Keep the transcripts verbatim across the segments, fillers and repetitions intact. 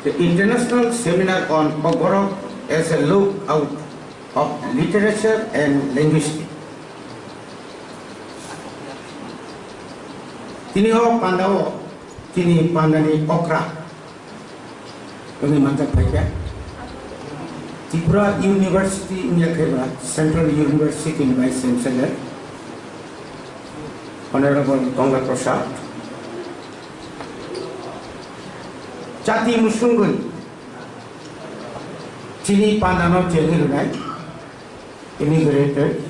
The International Seminar on Kokborok as a Look Out of Literature and Linguistics. Tini o pandao, tini pandani okra, wngwi manjak phaikha. Tripura University wngya khe ba Central University ni Vice Chancellor, Honorable Ganga Prasad. Chati musungwi chini pandano chengwi rwnai, immigrated.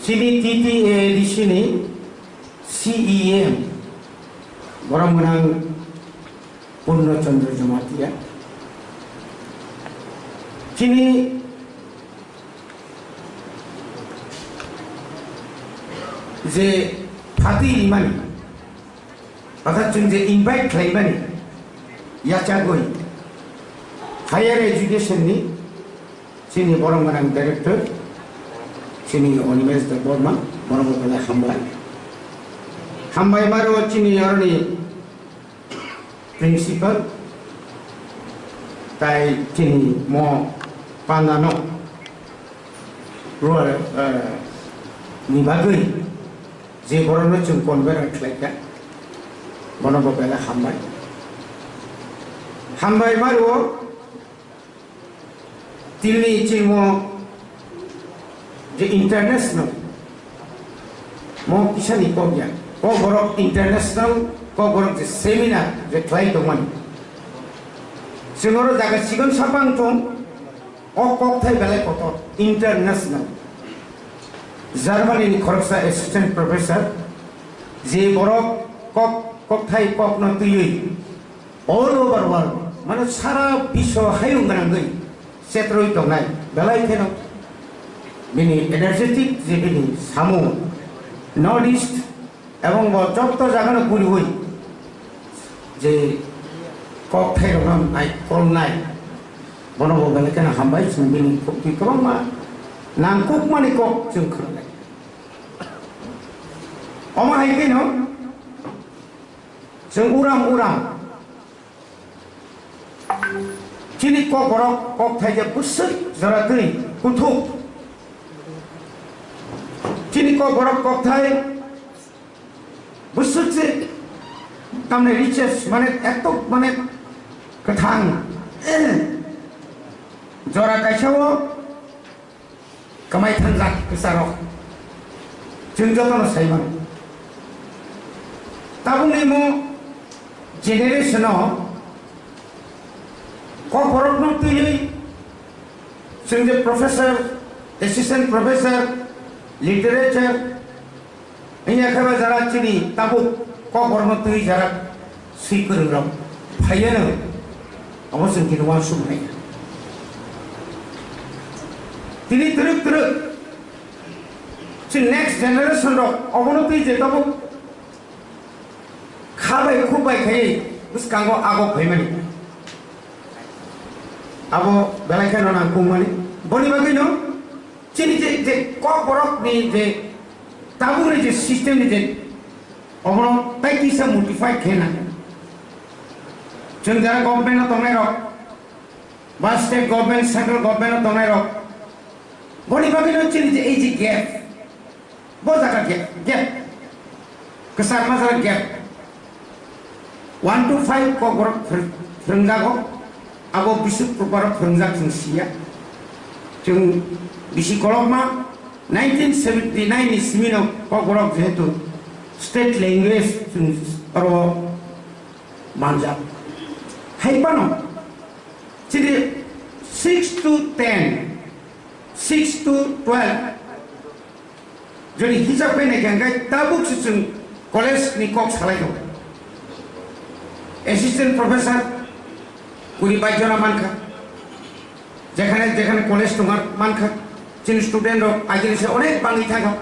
Chini T T A A D C ni C E M, borok gwnang Purno Chandra Jamatia. Chini je phati rimani, orthat chwng je invite khlaimani, yachagwi higher education ni chini borok gwnang director, chini Animesh Debbarma, borok belai hambai. Hambai maro chini oroni principal, tai chini mo pandano ruar, eh, ni bagwi je borokno chwng convener khlaikha, bono bo belai hambai. Hambai maro. Tini chini mo je international, mo kisani kok ya, Kokborok international, Kokborok je seminar je khlai tongmani. Chwng oro jaga sikon sapang tong, o kokthai belai kotor, international. Germany ni khoroksa assistant professor, je borok kok, kokthai kokno twiwi all over world, mane sara biswa hayung gwnangwi chetrwi tongnai, belai kheno bini energetic je bini samung, North East, ebong bo joto jagano guriwi je kokthai rokno nai kolnai, bono bo belai kheno hambai, chwng bini khukti kwbangma nangkukmani kok chwng khwnai. Omo hai kheno chwng uram uram chini Kokborok kokthai je bwswk jora twi kuthuk. Chini Kokborok kokthai bwswk se tamni richest, mane etok, mane kwthang. Jora kaisa o kwmai thangjak kwcharok. Chwng jotono sai mano. Tabukni mo generation o Kokborokno twiwi chwng je professor, assistant professor, literature, wngya khe ba jara chini tabuk Kokborokno twiwi jara swi kwrwng rok phaiya no, obo chwng khe uansuk nai. Tini twrwk twrwk chini next generation rok obono twi je tabuk kha bai khuk bai khaiwi bwskango agok phaimani. Abo belai kheno nangkukmani. Boni bagwino chini je, je Kokborokni je tabukni je system ni je obono tai kisa modify khe nang. Chwng jara government o tongnai rok, ba state government, central government o tongnai rok, boni bagwino chini je ei je gap, bo jaga gap, gap. Kwchar ma jaga gap. One to five Kokborok phwr-, phwrwngjago. Abo bisi proper phwrwngjak chwng siya. Chwng bisi kolokma nineteen seventy nine ni simi no Kokborok jehetu state language chwng oro manjak. Hai phano chini six to ten, six to twelve, jodi hisab khe naikha hwnkhe tabuk se chwng college ni kok salai tongo. Assistant professor kuri bai jora mankha, jekhane jekhane college tongo mankha, chini student rok agini se onek bangwi thangkha.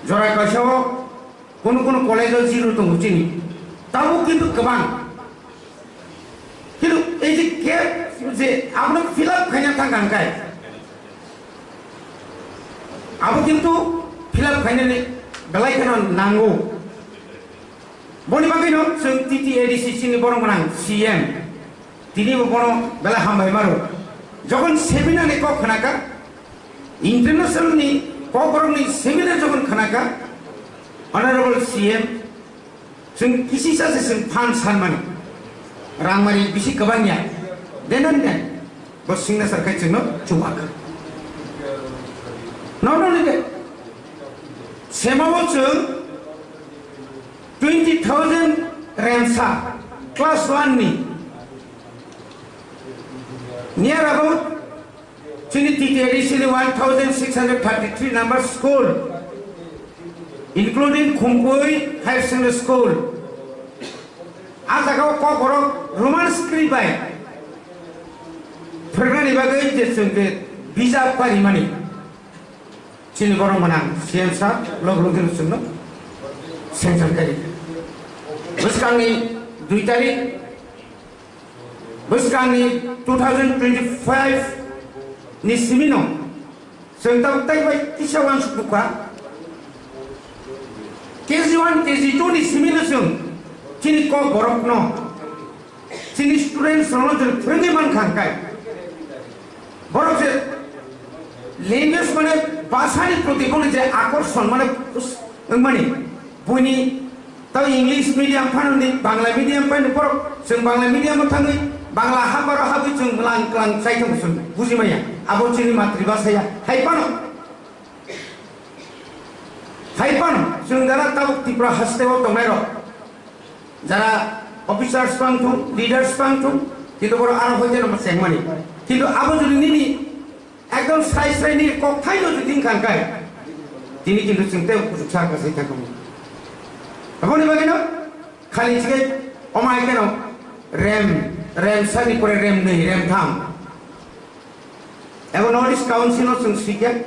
Jora kaisa o kono kono college o zero tongo chini, tabuk kintu kwbang. Kintu ei je gap je abono fill up khaina thang kha hwnkhe, abo kintu fill up khainani belai kheno nango. Boni bagwino chwng T T A D C chini borok gwnang C M, Tini bo bono belai hambai maro. Jokon seminar ni kok khnaka, international ni kokborok ni seminar jokon khnaka, Honorable C M, chwng kisisa se chwng phan sanmani. Rangmari bisi kwbang ya. Denan den. Bo signature khai chwngno chuwak. Not only that, semao chwng twenty thousand remsa class one ni near about chini T T A D C ni one thousand six hundred thirty-three number school, including Khumpui Higher Secondary School. A jaga o kokborok Roman script bai phwrwngnani bagwi je chwng je bijap parimani. Chini borok mwnang C M sir log log dino chwngno sanction kari. Bwskangni dui tarik, bwskangni two thousand twenty-five ni simino chwng tabuk tai bai kisa uansuk bukha. K G one, K G two ni simino chwng chini kokborokno, chini students rokno chwng phwrwngwi mankha hwnkhe. Borok je language mane bhasha ni proti bono je akorson mane us-, wngmani buini tei English medium phano ni Bangla medium phano borok chwng Bangla medium o thangwi Bangla habaro habwi chwng lang klang chai tongo chwng buji maya abo chini matri bhasha ya hai phano. Hai phano chwng jara tabuk Tripura haste o tongnai rok jara officers bang thung, leaders bang thung, kintu borok aro hoite no chengmani. Kintu abo jodi nini ekdom srai srai nini kok thai no jodi wngkha hwnkhe tini kintu chwng tei kuchuk sa kasai thangkhamu. Aboni bagwi no khali chikhe omai keno rem, rem sani pore rem nwi, rem tham. Abo North East Council o chwng swikha.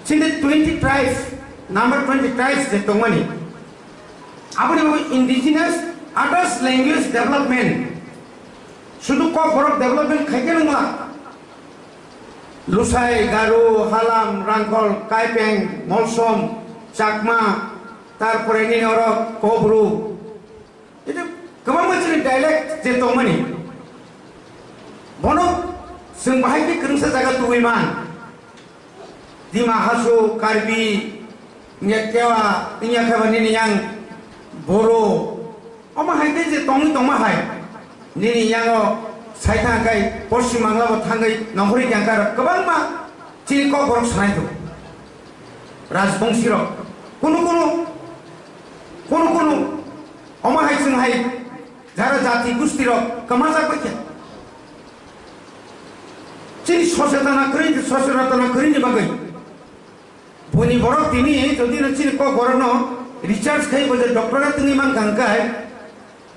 Chini twenty tribes, number twenty tribes je tongmani. Aboni bagwi indigenous others language development. Sudu kokborok development khaikhe nungla. Lusai, Garu, Halam, Rangkhol, Kaipeng, Molsom, Chakma, tarpore nini oro Kobru. Itu kwbangma chini dialect je tongmani. Bono chwng bahai khe kwrwngsa jaga tubui man. Dima Hasao, Karbi, wngya Tewa, wngya khe ba nini yang Boro. Omo hai khe je tongwi tongma hai. Nini yango sai thang khai Poschim Bangla bo thangwi nongkhorwi khe angkar kwbangma chini kokborok sanai tongo. Rajbongsi rok. Kunu kunu, kunu kunu omo hai chwng hai jara jati gusti rok kwmajak bai khe. Chini sosetana kwrwi, sosetana kwrwini bagwi. Buini borok tini jodi no chini kokborok no research khai bo je doctorate tongwi mankha hwnkhe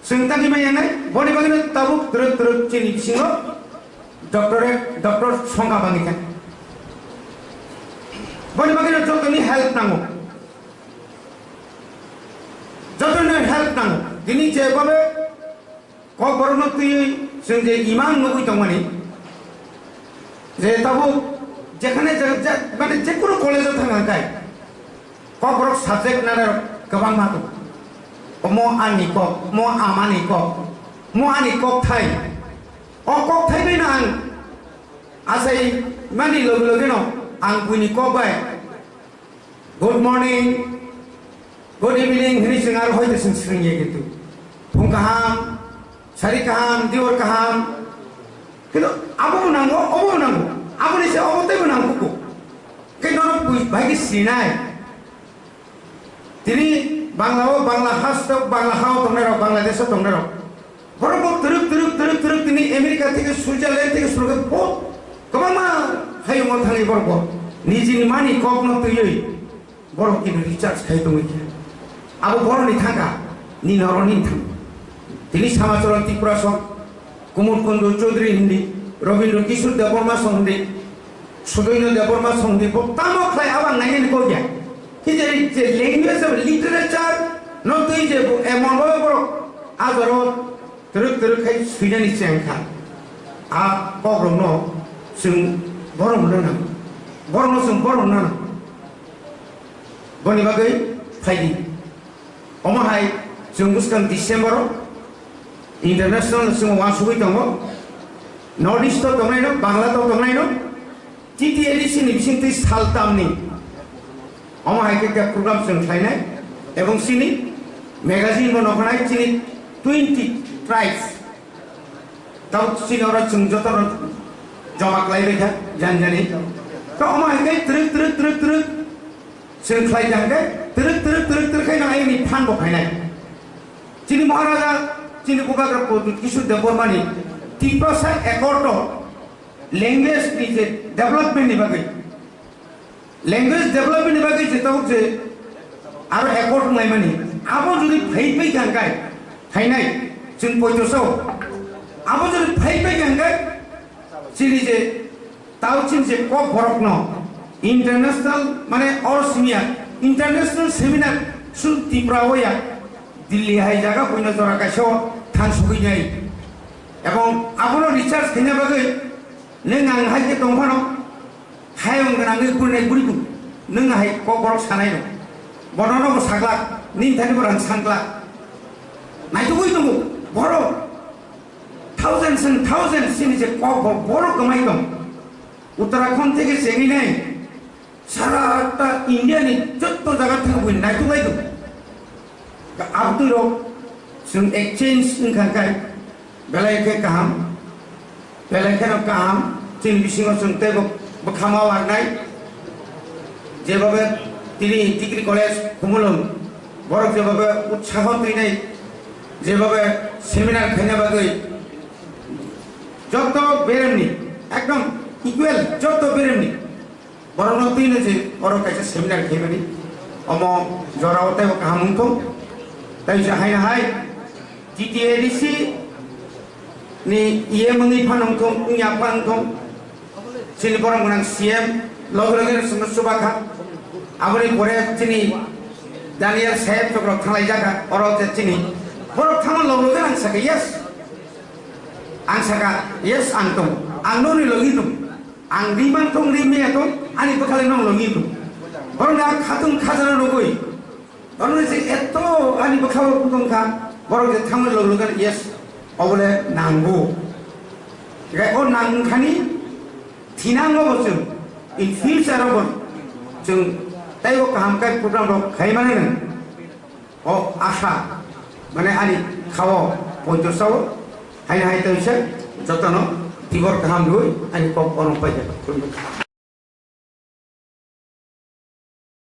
chwng tangwi maya nai, boni bagwi no tabuk twrwk twrwk chini bisingo doctorate, doctor songkha bangwi kha. Boni bagwi no jotoni help nango. Jotoni help nango. Tini je babe kokborokno twiwi chwng je imang nugwi tongmani, je tabuk jekhane je, je, mane jekunu college-o thang hwnkhe kokborok subject nana kwbangma tongo. Omo ani kok, omo amani kok, omo ani kokthai. O kokthai bai no ang achai mani logi logi no ang buini kok bai Good morning, good evening hwnwi chwng aro hoite chwng swrwngya kintu. Phung kaham, sari kaham, dior kaham. Kintu abo bo nango, obo bo nango. Aboni se obo teibo nangkukgo. Khe nono bui-, bai khe sinai. Tini Bangla o, Bangla haste o, Bangla ha o tongnai rok, Bangladesh o tongnai rok. Borok bo twrwk, twrwk, twrwk, twrwk tini America theke, Switzerland theke, Slovakia bo kwbangma hayungo thangwi borok bo nijini mani kokno twiwi borok kini recharge khai tongwi khe. Abo borokni thangkha, nini oro nini thang. Tini Samacharan Tripura song, Kumud Kundu Chaudhary hindi, Rabindra Kishore Debbarma song hindi, Sudoino Debbarma song hindi, bo tamo khlai abo ang nainani kok ya. Khe je, je language of literature no twi je bo emon bo borok a jora o twrwk twrwk khai swinani cheng kha. A kokrokno chwng borokno nango. Borokno chwng borokno nango. Boni bagwi phaidi. Omo hai chwng bwskang December o International chwng uansugwi tongo, North East o tongnaino, Bangla o tongnaino, T T A D C ni bisingtwi saltamni omo hai khe khe program chwng khlainai, ebong chini magazine bo noknai chini twenty tribes. Tamo chini oro chwng jotono joma khlaibai kha, jani jani. To omo hai khe twrwk, twrwk, twrwk, twrwk chwng khlai kha hwnkhe, twrwk, twrwk, twrwk, twrwk khe nang ayini phan bo phainai. Chini Maharaja, chini Bubagra Pradyut Kishore Debbarmani Tiprasa Accord o language ni je development ni bagwi, language development ni bagwi je tabuk je aro accord wnglaimani, abo jodi phaipai kha hwnkhe, phainai chwng poito sao, abo jodi phaipai kha hwnkhe, chini je tao chini je kok borokno international, mane, or simiya international seminar su Tripura o ya, Delhi hai jaga buino jora kaisa o thangsugwi nai. Ebong abono research khaina bagwi nwng ang hai khe tong phano, hayung gwnangwi burinai buri tung. Nwng hai kok borok sanai no. Bono no bo saklak, nini thani bo rang sanglak. Naitugwi tongo borok. Thousands and thousands chini je kok bo borok kwmai tong. Uttarakhand theke chengwi nai. Sara ta India ni jotto jaga thangwi naituk lai tongo. Abdui rok chwng exchange wngkha khe belai khe kaham, belai kheno kaham. Chini bisingo chwng teibo bwkhama warnai, jebabe tini degree college Khumulwng borok jebabe utsaho twinai, jebabe seminar khaina bagwi jotto beremni ekdom equal, jotto beremni borokno twino je oro kaisa seminar khaimani, omo jorao teibo kaham wngthung. Tei je haino hai T T A D C ni E M wngwi phano wngthung, wngya phano wngthung, chini borok gwnang C M loge loge no chwngno chuba kha. Aboni pore chini Daniel Saib chokro thanglai jakha, oro je chini borok thangma loge loge ang sakha, "Yes." Ang sakha, "Yes, ang tong, ang noni logi tong." Ang ri man tong, ri maya tong, ani bwkhale nong logi tong. Borok na khatung khajana rogoi. Borok je eto ani bwkhao tong kha, borok je thangwi log logan, yes, obole nango. Gai o nang khani thinango bo chwng, in future bo chwng taibo kaham kai program rok khai mano nang. O asa, mane ani khao poito sao, haino hai tei se jotono tibor kaham rwi ani kok orong pai kha.